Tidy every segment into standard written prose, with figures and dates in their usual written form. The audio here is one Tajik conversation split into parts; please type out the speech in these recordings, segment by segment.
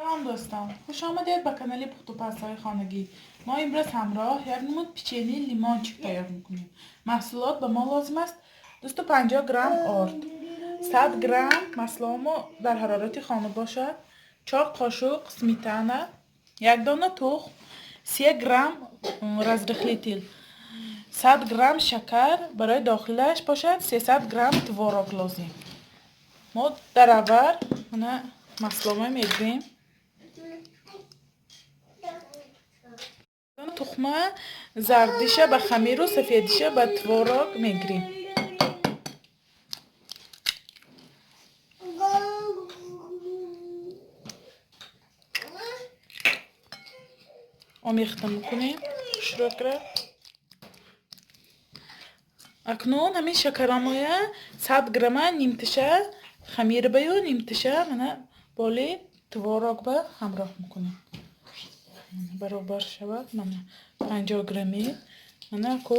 Салом дӯстон, хуш омадед ба канали пухтупазҳои хонагӣ. Мо имрӯз ҳамроҳ як намуд печени лимончик тайёр мекунем. Маҳсулот ба мо лозим аст 250 грамм орд, 100 грамм масломо дар ҳарорати хона бошад, 4 қошуқ сметана, як дона тухм, 3 грамм разрыхлитель, 100 грамм шакар, барои дохилаш бошад 300 грамм творог лозим. Мо дар аввал мана масломо мегирем. Тухма зардиша ба хамиру сафедиша ба творог мегирем. Омехта мекунем хушрӯкра. Акнун ҳамин шакарамоя 100 грамма нимтиша хамирбаю нимтиша мана боли творог ба ҳамроҳ мекунем. Баробар шавад мана 50 грамми мана ку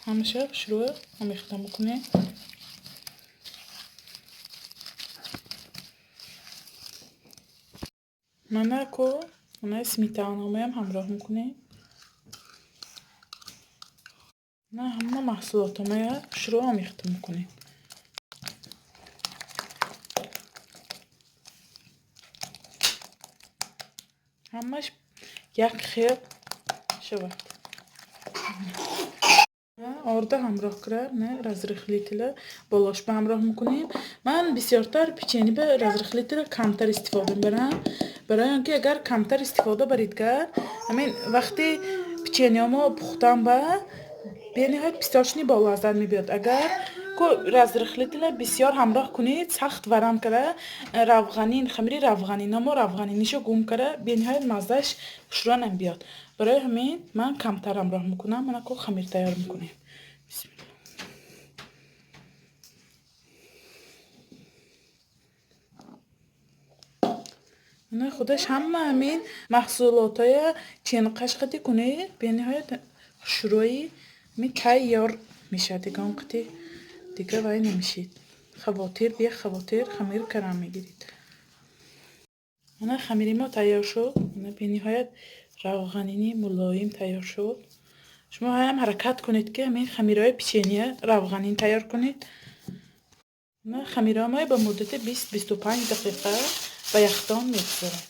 ҳамаша хушрӯ омехта мекунем. Мана ку мана сметанамоям ҳамроҳ мекунем. На ҳама маҳсулотамоя хушрӯ омехта мекунем. Ҳамаш як хел шавад. Орда ҳамроҳ кира на разрыхлителя болошба ҳамроҳ мекунем. Ман бисёртар печени ба разрыхлителя камтар истифода мебарам. Барои он ки агар камтар истифода баред гар, ҳамин вақти печениҳомо пухтан ба бениҳоят писточни болаззат мебиёд. Агар ку разрыхлителя бисёр ҳамроҳ кунед, сахт варам кара, равғанин, хамири равғаниномо равғанинишо гум кара, бениҳоят маззааш хушрӯ намебиёд. Барои ҳамин ман камтар ҳамроҳ мекунам. Мана ку хамир тайёр мекунем. Бисмилла. Мана худаш ҳама ҳамин маҳсулотҳоя ченқаш қати кунед, бениҳоят хушрӯи ҳамин тайёр мешавад. Дига он қати дига вай намешид. Хавотир бехавотир хамир карам мегиред. Мана хамири мо тайёр шуд. Мана бениҳоят равғанини мулоим тайёр шуд. Шумо ҳам ҳаракат кунед, ки ҳамин хамирҳои печения равғанин тайёр кунед. Мана хамирҳои ба муддати 20-25 дақиқа ба яхдон мегузорем.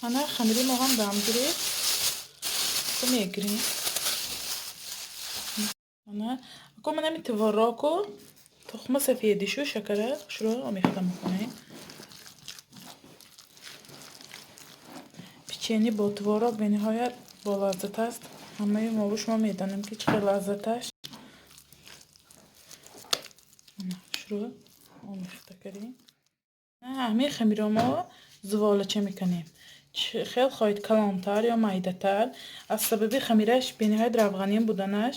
Мана хамири мо ҳам дам гирифт. Мегирем. Мана ку мана ҳамин творогу тухма сафедишу шакара хушрӯ омехта мекунем. Печени бо творог бениҳоят болаззат аст. Ҳамаи мову шумо медонем, ки чӣ хел лаззаташ. Хушрӯ омехта кардем. Ҳамин хамиро мо зуволача мекунем. Хел хоҳед калонтар ё майдатар. Аз сабаби хамираш бениҳоят равғанин буданаш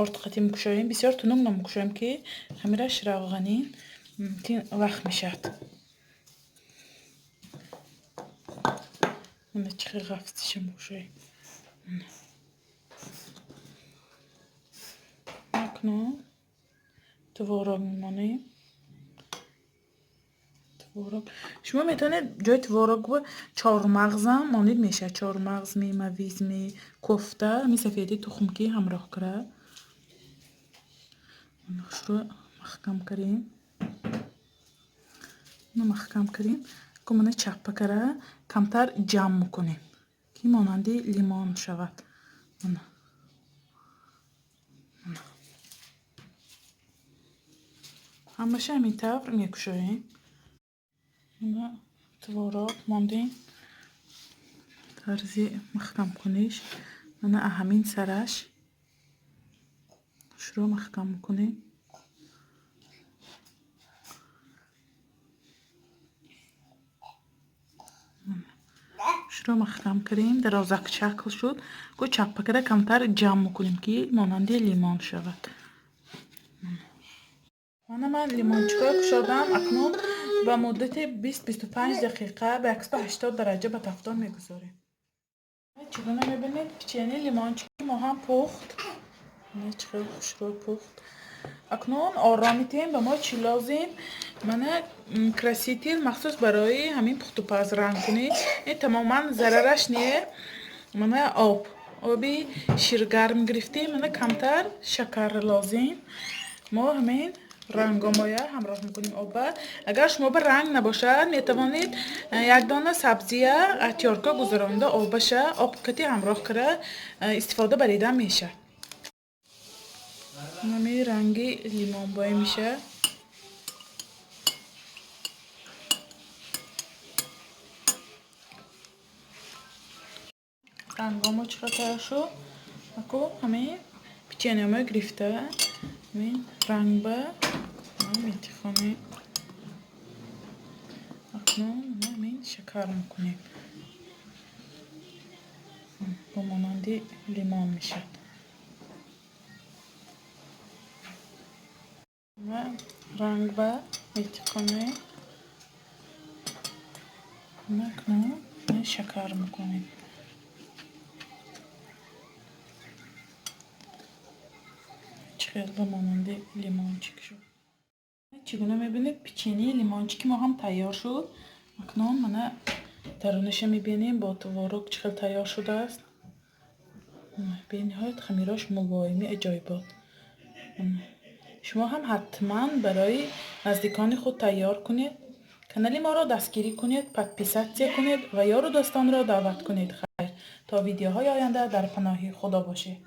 ортиқати мекушоем, бисёр тунук намекушоем, ки хамираш равғанин мумкин лах мешавад. Мана чӣ хел ғафсиша мекушоем. Акнун творог мемонем. Творог. Шумо метавонед ҷои творог чормағзам монид мешавад. Чормағзми, мавизми, кофта, ҳамин сафеди тухмки ҳамроҳ кара. Хушрӯ маҳкам кардем. Маҳкам кардем. Ку мана чаппа кара камтар ҷамъ мекунем, ки монанди лимон шавад. Мана. Ҳамаша ҳамин тавр мекушоем. Мана творог мондем. Тарзи маҳкамкуниш. Мана ҳамин сараш хушрӯ маҳкам мекунем. Хушрӯ маҳкам кардем. Дарозак шакл шуд. Ку чаппа кара камтар ҷамъ мекунем, ки монанди лимон шавад. Мана ман лимончикҳоро кушодам. Акнун ба муддати 20-25 дақиқа ба 180 дараҷа ба тафтон мегузорем. Чӣ гуна мебинед, печени лимончики мо ҳам пухт. Чӣ хел хушрӯ пухт. Акнун ором метиҳем. Ба мо чӣ лозим? Мана краситель махсус барои ҳамин пухтупаз, рангкунӣ. Ин тамоман зарараш не. Мана об, оби ширгарм гирифтем. Мана камтар шакар лозим. Мо ҳамин рангомоя ҳамроҳ мекунем оба. Агар шумо ба ранг набошад, метавонед як дона сабзия тёрка гузаронда, обаша об кати ҳамроҳ кара истифода барида мешавад. Нами ранги лимонбоя мешавад. Рангомо чӣ қадр тайёр шуд. Аку ҳамин печеньямо гирифта, ҳамин рангба метихонем. Акнун ҳамин шакар мекунем, ба монанди лимон мешавад. Рангба метиқонем. Акнун шакар мекунем. Чӣ хел ба монанди лимончик шуд. Чӣ гуна мебинед, печеньеи лимончики мо ҳам тайёр шуд. Акнун мана дарунаша мебинем, бо творог чӣ хел тайёр шудааст. Бениҳоят хамирош мулоими аҷоибот. Шумо ҳам ҳатман барои наздикони худ тайёр кунед. Канали моро дастгирӣ кунед, подписаться кунед ва ёру дӯстонро даъват кунед. Хайр, то видеоҳои оянда дар паноҳи Худо бошед.